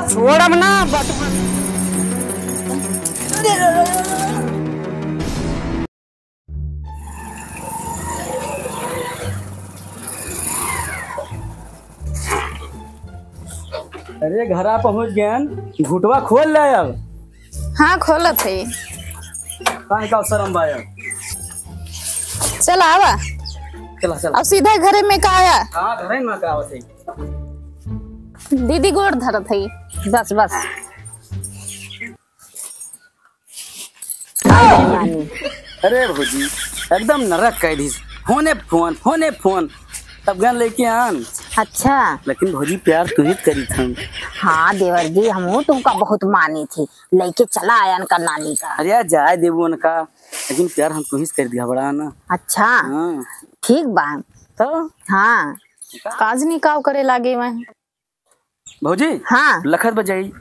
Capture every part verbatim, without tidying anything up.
छोड़ब ना बटुआ। अरे, घरा पहुँच गयन, घुटवा खोल ले अब। हाँ, खोलत है। काहे का शरम बा अब? चल आवा। चला, चला। अब सीधा घरे में का आया? हाँ, घरे में का आवत है। दीदी गोड़ धरत है। बस, बस। अरे भौजी, एकदम नरक कइ दिस। फोने फोन, फोने फोन। तब गन लइके आन। अच्छा। लेकिन भौजी, प्यार तू ही करी थन। हाँ देवर जी, हमहू तुमका बहुत मानी थी, लइके चला आयन का नानी का। अरे यार, जाए देबू उनका, लेकिन प्यार हम तू ही से कर दिया बड़ा ना। अच्छा। हाँ। ठीक बा। तो? हाँ। का? काज निकाव करे लागे मैं। भौजी, हाँ। लखत बजाई।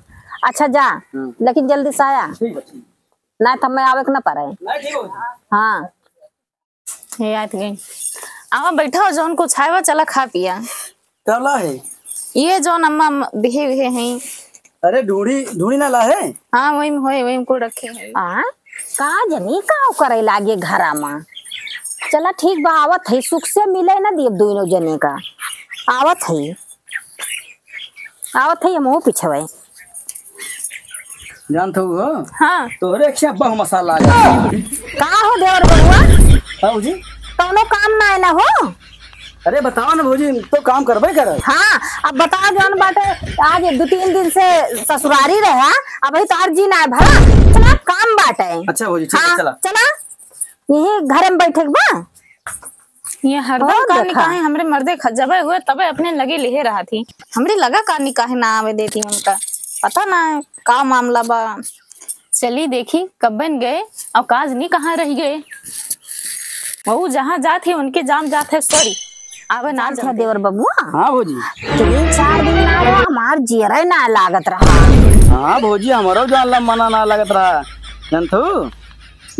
अच्छा, जा। हम्म। लेकिन जल्दी से आया। ठीक बा, ठीक। ना तो मैं आवे के ना पारे। नहीं, ठीक बा। हाँ। हे, आत गई। आवा, बैठा हो, जौन कुछ आए बा, चला खा पिया। का ला है? ये जौन अम्मा म-, दिहे हुए हैं। अरे, ढूंढी, ढूंढी ना ला है? हाँ, वही में होए, वही में कुल रखे हैं। आ? का जनी का करे लागे घरा में? चला, ठीक बा, आवत है, सुख से मिले ना दिए दोनों जने का। आवत है। आवत है, हमहू पिछवे। जानत हो? हाँ। तोहरे एक से बहु मसाला आ जाए। का हो देवर बबुआ? हाँ भौजी। कौनो काम ना है ना हो? अरे बताओ ना भौजी, तो काम करबे करब। हाँ, अब बताओ जौन बाटे, आज दो तीन दिन से ससुरारी रहे, अब ही तोहार जी ना है भला। चला, काम बाटे। अच्छा भौजी, ठीक है, हाँ, चला। चला, यही घर में बैठे के बा। ये हरदम और का देखा। निकाहे हमरे मर्दे ख-, जबे हुए तबे अपने लगे लिहे रहा थी। हमरे लगा का निकाहे ना आवे देती उनका। पता ना है का मामला बा। चली देखी कब्बन गए और काज नहीं कहाँ रह गए। वो जहाँ जात है उनके जाम जात है सॉरी। आवे ना जानत है जाते। देवर बबुआ। हाँ भौजी। तीन चार दिन ना रहा, हमार जियरा ना लागत रहा। हाँ भौजी, हमारो जान ला मना ना लागत रहा। जानत हो?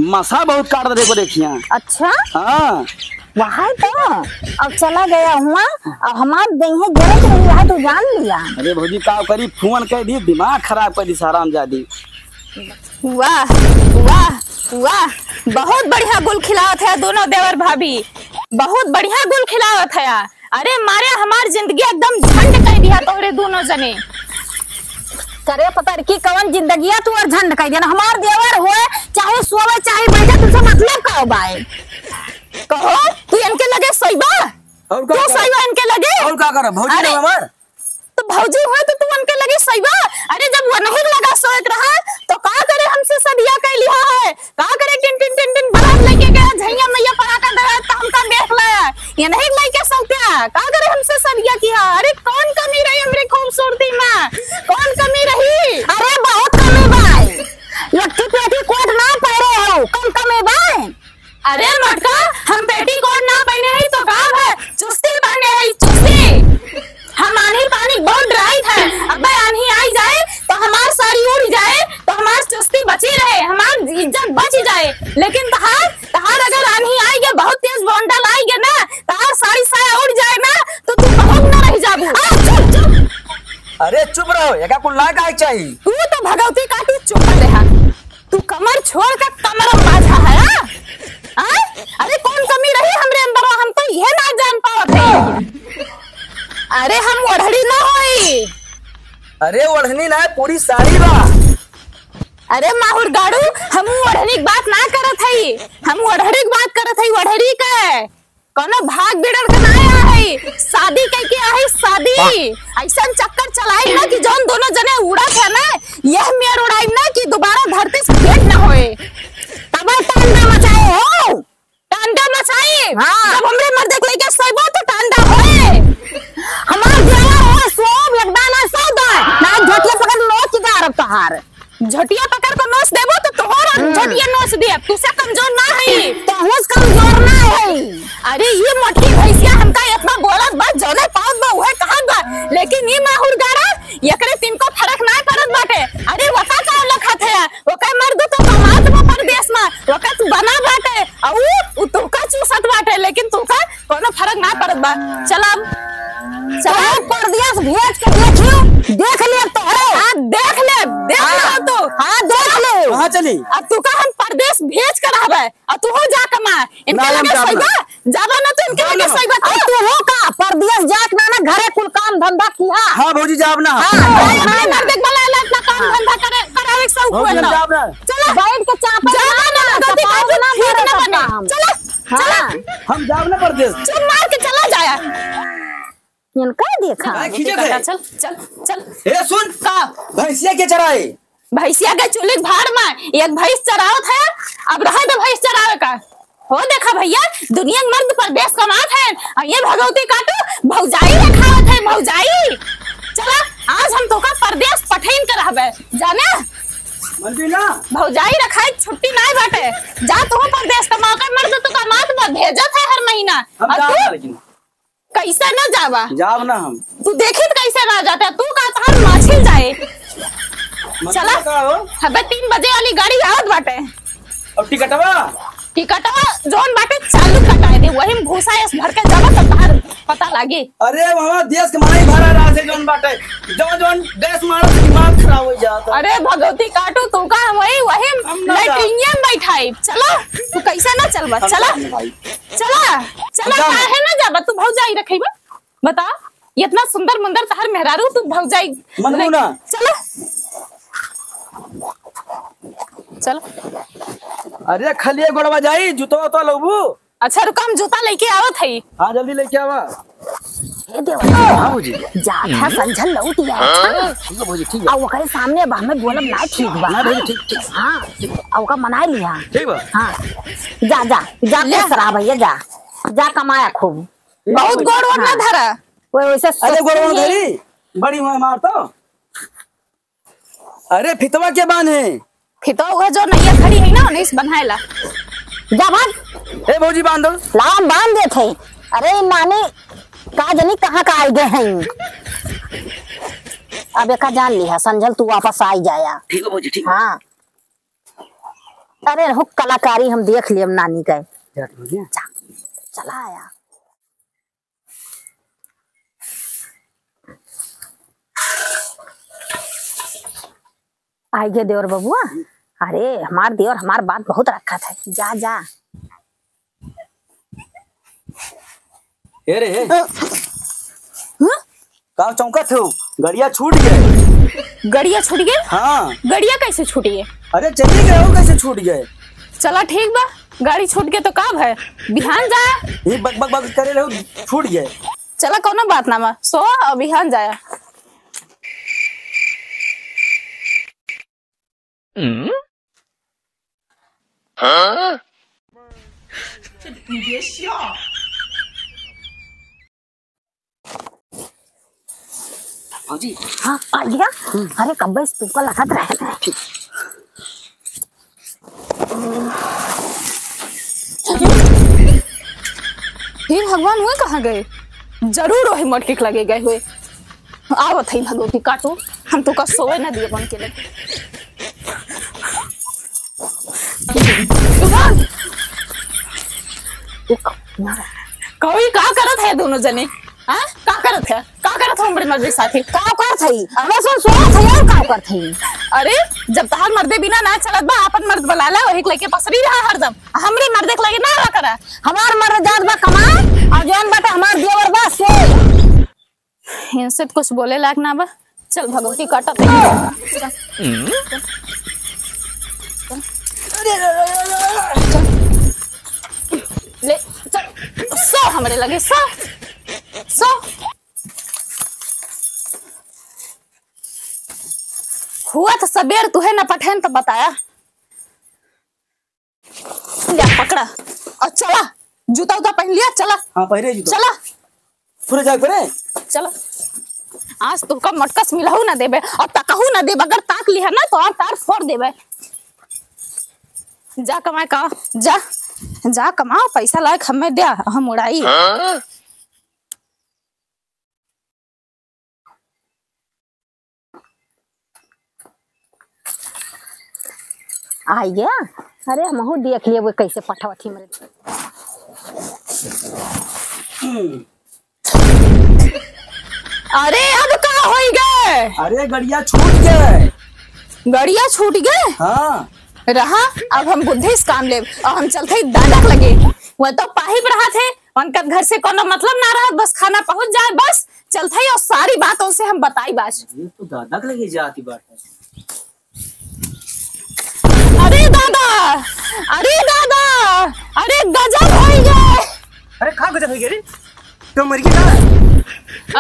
मसा बहुत काट दे को देखिया। अच्छा? हाँ। वहाँ तो अब चला गया हुआ, अब हमार देहे जरत रही है, तू जान लिया। अरे भौजी, का करी, फोन कर दी, दिमाग खराब कर दी, हरामजादी। वाह, वाह, वाह, बहुत बढ़िया गुल खिलावत है दोनों देवर भाभी, बहुत बढ़िया गुल खिलावत है। अरे मारे हमार जिंदगी एकदम झंड कर दिया तोहरे दोनों जने। करे पतरकी, कवन जिंदगिया तू और झंड कर दिया ना? हमार देवर होए, चाहे सोवे, चाहे बैठे, तुमसे मतलब का हो बाए? कहो, तू इनके लगे सोइबा? और का तू करब? सोइबा इनके लगे? और का करब? भौजी अरे, ना हमार? तो भौजी हुए तो तू उनके लगे सोइबा? अरे जब वो नहीं लगा सोत रहा, तो का करे हमसे सदिया कर लिया है? का करे टिन टिन टिन टिन बरात लेके गया, झैया मैया पराका दया, तो हमका देख लाया। ये नहीं लइके सौत्या, का करे हमसे सदिया किया? अरे कौन कमी रही हमरी खूबसूरती में? कौन कमी रही? अरे बहुत कमी बा। लट्ठी पेटी कोट ना पहरे हो, कौन कमी बा? अरे मोटका, हम पेटी कोट ना पहने हई तो का है? चुस्ती पहने हई, चुस्ती। हम आन्ही पानी बहुत डराइत है। अबे आन्ही आई जाए तो हमार साड़ी उड़ जाए, तो हमार चुस्ती बची रहे, हमार इज्जत बची जाए। लेकिन तहार, तहार अगर आन्ही आई गए, बहुत तेज बौंडल आई गए ना, तहार साड़ी साया उड़ जाए ना, तो तू बहुत ना रह जाबू। आ, चुप, चुप। अरे चुप रहो, एका कुल ना कहे के चाही। तू तो भगवती काटी चुप कर दे हा। तू कमर छोड़ के कमर में बाझा है, हाँ? हाँ? अरे कौन कमी रही हमरे अंदर, हम तो ये ना जान पावत है। अरे हम ओढ़ड़ी ना होई। अरे ओढ़नी ना, पूरी साड़ी बा। अरे माहुर गाड़ू, हम ओढ़नी की बात ना करत हई, हम ओढ़ड़ी की बात करत हई, ओढ़ड़ी के। कोनो भाग बिगड़ के ना आया है, शादी कइके आई शादी। ऐसन चक्कर चलाई ना कि जौन दोनों जने उड़त है ना, यह मेर उड़ाई ना कि दोबारा धरती से भेंट ना होए। तब टांडा मचाए हो। टांडा मचाई? हाँ। जब हमरे मर्दे को लेके सोइबो तो टांडा होए। हमार देवर हो, सोब एक दाना सौ दाना, ना झोटिया पकड़ नोच के गारब तोहार। झोटिया पकड़ के नोच देबो तो तोहर हम हम्म। झोटिया नोच देब। तू से कमजोर ना हई। तोहू से कमजोर ना हई। अरे ये मोटकी भैंसिया हमका इतना बोलत बा, जौने पावत बा उहे कहत बा, लेकिन ये माहुर गाड़ा एकरे तिनको फर्क ना पड़त बाटे। अरे वका का लखत है, ओकर मर्द तो कमात बा परदेस में, ओकर तू बना बाटे, आ उ, उ तुहका चूसत बाटे, लेकिन तुहका कोनो फर्क ना पड़त बा। चल अब, चल। तोहर परदेस भेज के देखियो, देख लेब तो है। हाँ, देख लेब, देख हाँ। लेब तू। हाँ, देख लेब। कहाँ चली? अब तू का हम परदेस भेज के रहबे, अब तू हो जा कमा। इनके ना, हम लगे जाब ना। सोइबा, जाबा ना तो इनके जाब लगे ना। सोइबा तो। अब तू हो का, परदेस जात ना, ना घरे कुल काम धंधा किहा। हाँ भौजी, जाब ना। हाँ, जाए अपने मर्द के बुलाए ला, अपना काम हाँ। धंधा करे, करावे के शौक भौजी, हुए हम ना। जाब ना। चला। बैठ के चापा जाबा ना, ना, ना, गलती चपाओ कर ना, ठीक करे ना बने। सकता हम। चला, हाँ। चला। हम जाब ना परदेस। चुप मार के चला जाया। इनका देखा। काहे खींचत है? चल, चल, चल। ए, सुन। का? भैंसिया के चराए? भैंसिया के चुलिक भाड़ में, एक भैंस चरावत है, अब रहे दे भैंस चरावे का। हो देखा भैया, दुनिया के मर्द परदेस कमात है, और ये भगवती काटू भौजाई देखावत है, भौजाई। चला, आज हम तोका परदेस पठैन के रहबे, जाने? मन भी ना। भौजाई रखाई छुट्टी नाई बाटे, जा तू परदेस कमा के, मर्द तू कमात बा, भेजत है हर महीना। हम और जाब तू? ना लेकिन। कैसे ना जाबा? जाब ना हम। तू देखित कैसे ना जाता? तू का तहार माछिल जाए। मतलब चला। का हो? अबे तीन बजे वाली गाड़ी आवत बाटे। और टिकटवा? टिकटवा जौन बाटे चालू कटाए दे, वही में भूसा एस भर के जाबा तब तहार पता लागे। अरे वहाँ देश के माई भरा रहा से जौन बाटे, जौन जौन देश मारा से दिमाग खराब हो जाता। अरे भगवती काटू तू का वही, वही हम ना जा। लैट्रिनिया में बैठाई। चला, तू कैसे ना चलबा? हम चला। जाब ना भाई। चला, चला, जाओ। काहे ना जाबा? तू भौजाई रखेबा? बता, इतना सुंदर मुंदर तहार मेहरारू, तू भौजाई मनबू ले-, ना? चला। चल। अरे, खलिए गोड़वा जाई, जूतवा तो लउबू। अच्छा, रुका, हम जूता लेके आवत हई। हाँ, जल्दी लेके आवा। ए देवा। हाँ, भौजी। जात है, संझल लौट गया। हाँ, ठीक है, भौजी, ठीक है। आ, ओकरे सामने अब हमें बोलब ना ठीक बा। ना, भौजी, ठीक, ठीक। हाँ, आ, ओका मना लिया। ठीक बा। हाँ, जा, जा, जा, ले। खुश रहा भैया, जा। जा कमाया खूब। बहुत गोड़ वोड़ ना हाँ। धरा। वो वैसे अरे गोड़ वोड़ सोचती है। धरी, बड़ी हुआ मार तो। अरे फितवा के बांध है? फितवा वह जो नैया खड़ी है ना, उन्हीं से बंधाएला। जा भाग। ए भौजी बांध दो। लावा हम बांध देत है। अरे नानी का जनी कहाँ का आइ गए हैं। अब एका जान लिहा, संझल तू वापस आई जाया। ठीक है भौजी, ठीक है। हाँ। अरे हो कलाकारी हम देख लियब नानी का। जा, जा, चला आया। आइ गे देवर बबुआ। अरे हमार देवर हमार बात बहुत रखत है। जा जा। ए रे, ए। अ, हाँ? का चौंकत हो? गड़िया छूट गए। गड़िया छूट गए? हाँ। गड़िया कैसे छूट गए? अरे चली गए हो, कैसे छूट गए? चला ठीक बा, गाड़ी छूट गए तो का भय, बिहान जा। ये बक बक बक करे रहो, छूट गए। चला कौनो बात ना बा, सो अउर बिहान जाया। हम्म? हाँ? भौजी। हाँ, आ गया? हम्म। अरे, कब्बे से तुमको लगत रहे। हे भगवान, वो कहाँ गए? जरूर वही मटकी के लगे गए हुए। आवत है भगवती काटो, हम तो का सोवे ना दिए बन के लगे। सुमन! कवि का करत है दोनों जने? हाँ? का करत है? का करत हो हमरे मर्दे साथे? का करत है? हमें सुन, सुनत है और का करत है? अरे, जब तहार मर्दे बिना ना चलत बा, आपन मर्द बुला ला, वही के लेके पसरी रहा हरदम। हमरे मर्दे के लगे ना रहा करा। हमार मर्द जात बा कमाए, और जौन बाटे हमार देवर बा सोए। इनसे तो कुछ बोले लायक ना बा। चल भगवती काटा दे। चल। ले, चल। सो हमरे लगे, सो। सो। हुआ तो सबेर तुहे न पठेन तो बताया। ले पकड़ा और चला, जूता उता पहन लिया, चला। हाँ, पहरे जूता। चला। पूरे जाए पड़े। चला। आज तुमका मटकस मिलहू ना देबे और तकहू ना देबे, अगर ताक लिहा ना तो और तार फोड़ देबे। जा कमाए का, जा, जा कमाओ, पैसा लायक हमें द्या, हम उड़ाई। हाँ? आइ गया। अरे, हमहू देख लेबे कैसे पठवत ही हमरे। अरे, अब का होई गे? अरे, गड़िया छूट गे। गड़िया छूट गे? हाँ। रहा, अब हम बुद्धि से काम लेब और हम चलत हई दादा के लगे। वह तो पाहिप रहत है, उनका घर से कोनो मतलब ना रहत, बस खाना पहुँच जाए, बस चलत हई और सारी बात उनसे हम बताइब आज। ये तो दादा के लगे जाती बात है। अरे दादा, अरे दादा, अरे गजब होइ गे। अरे का गजब होइ गे रे? तो मर गई का?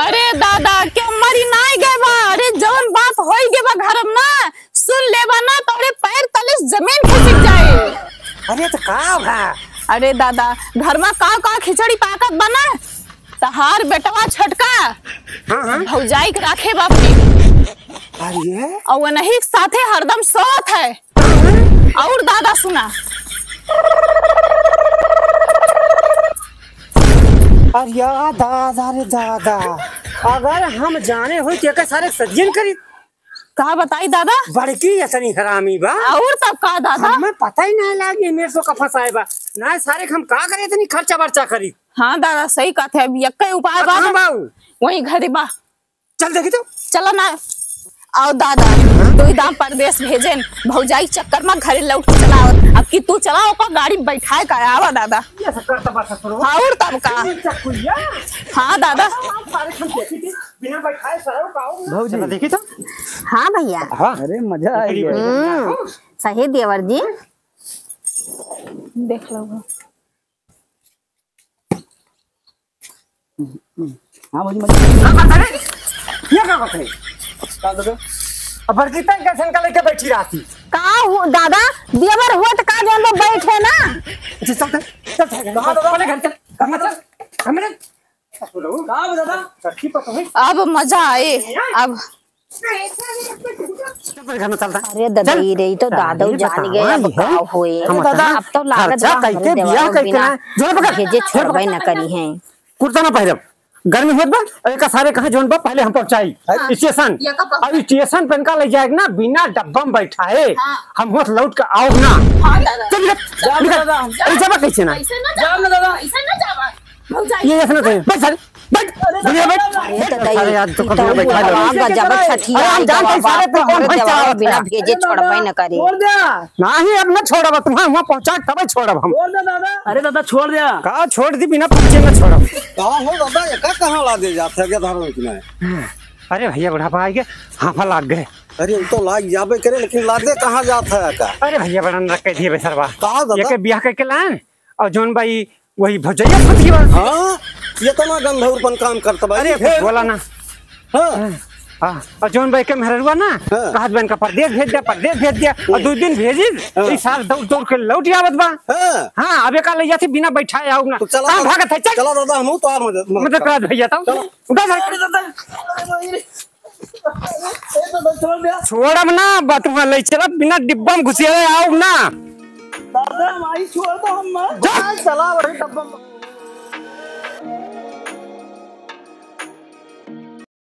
अरे दादा, के मरी नाई गे बा। अरे जौन बात होइ गे बा घर में ना, सुन लेबा ना, तोरे पैर तले से जमीन खिसक जाए। अरे तो का भा? अरे दादा, घर में का का खिचड़ी पाकत बा ना, तहार बेटवा छोटका हाँ, हाँ। भौजाई के राखे बाप ने। अरे? और वनही के साथे हरदम सोत है। और दादा सुना। अरे या दादा रे दादा, अगर हम जाने होई तो एके सारे सज्जन करी। का बताई दादा? बड़की इतनी हरामी बा। और तब का दादा? हमें पता ही ना लागी मेरे तो का फंसाए बा। ना सारे हम का करे इतनी खर्चा बर्चा करी। हाँ दादा, सही कहत है। अब यक्के उपाय अब बा कहाँ ना। बाऊ? वही घरे बा। चल देखी तो। चला ना। आओ दादा, तू ही दाम परदेस भेजेन, भौजाई चक्कर में घरे लौट के चला आवत। अब कि तू चला ओका गाड़ी बैठाए का आवा दादा। ये सब करता बा ससुरवा। हाँ, और तब का? ये चक्कुइया। हाँ दादा। सारे हम देखी थी, बिना बैठाए सरव का आओ ना। भौजी। चला देखी तो। हाँ भैया। हाँ। अरे मजा आ गया। हम्म, सही देवर जी। देख लो। हाँ भौजी, मजा। का बात है? ये का बात है? का बात है? अब बड़की तन कैसन का लेके बैठी रहती? का हो दादा, देवर हुआ तो का जौन बा बैठे ना। अच्छा, चल, चल, चल, चल, कहाँ दादा? पहले घर चल, कहाँ चल? कहाँ चल? का हो दादा? सच्ची पता है? अब मजा आए, अब चल, घर में चलता। अरे दादा, चल। ई रही तो दादा अरे जान गए, बतावा अब ये का है। होए। हम अब तो लागत खर्चा बा हमरे करके देवरवा बियाह करके बिना ना, जोन पकड़, भेजे जोन छोड़बे पकड़। ना करी हैं। कुर्ता ना पहिरब, गर्मी होत बा, और एका सारे कहाँ जोन बा, पहले हम पहुँचाई हाँ। स्टेशन। ये का पहुँचा? अब स्टेशन पे इनका ले जाए ना, बिना डब्बा में बैठाए, हाँ। हम होत लौट के आओ ना। हाँ दादा। चल निकल, जा निकल। दादा। अरे जाबा कैसे ना? ऐसे ना जाबा। जाओ ना दादा। ऐसे ना जाबा। भौजाई। ये ऐसे ना कहे। बैठ सारे, बैठ। अरे बढ़िया बैठ। दादा। अरे दादा, अरे यार, तो ई कभी तो बैठा लो। आग गजब छठी अरे हम आई जानते हैं गवा सारे बा, पे कौन हमरे भाई देवरवा चढ़ा बिना था। भेजे अरे छोड़बे दादा, न करी। छोड़ दे। नाही, अब न छोड़ब, तुम्हें वहाँ पहुँचा तबे छोड़ब हम। छोड़ दे दादा। अरे दादा, छोड़ दे। का छोड़ दी, बिना पूछे न छोड़ब। का हो दादा, ये का कहाँ ला दे जात है, क्या धारो इतना है? अरे भैया, बुढ़ापा आइगे, हाँफा लाग गए। अरे, वो तो लाग जाबे करे, लेकिन लादे कहाँ जात है का? अरे भैया, बड़ा नरक कह दिए बे सरवा। का दादा? ये के बियाह करके लाए, और जौन बा ई वही भौजैया फंस गई बा। हाँ, ये तो ना गंधौरपन काम करता बा। अरे, ये फेर बोला ना। हाँ। हाँ, और जौन बा के मेहररुआ ना, हाँ। कहत बा इनका परदेस भेज दिया, परदेस भेज दिया, और हम्म। दो दिन भेजी, हाँ। ई साल दौड़ दौड़ के लौट आवत बा। हाँ। हाँ, अब एका ले जाती बिना बैठाए आउब ना। तो चला कहाँ दादा, भागत है, चल। चला दादा, हम तो आ मदद, मदद मदद करा। करा भैया, तो। चला। उठा सर। अरे दादा, अरे दादा, ये। छोड़ब ना, बटुआ ले चलब, बिना डिब्बा में घुसियाए आउब ना। दादा, माई छोड़ दो, हम मर जा। चला वही डब्बा में।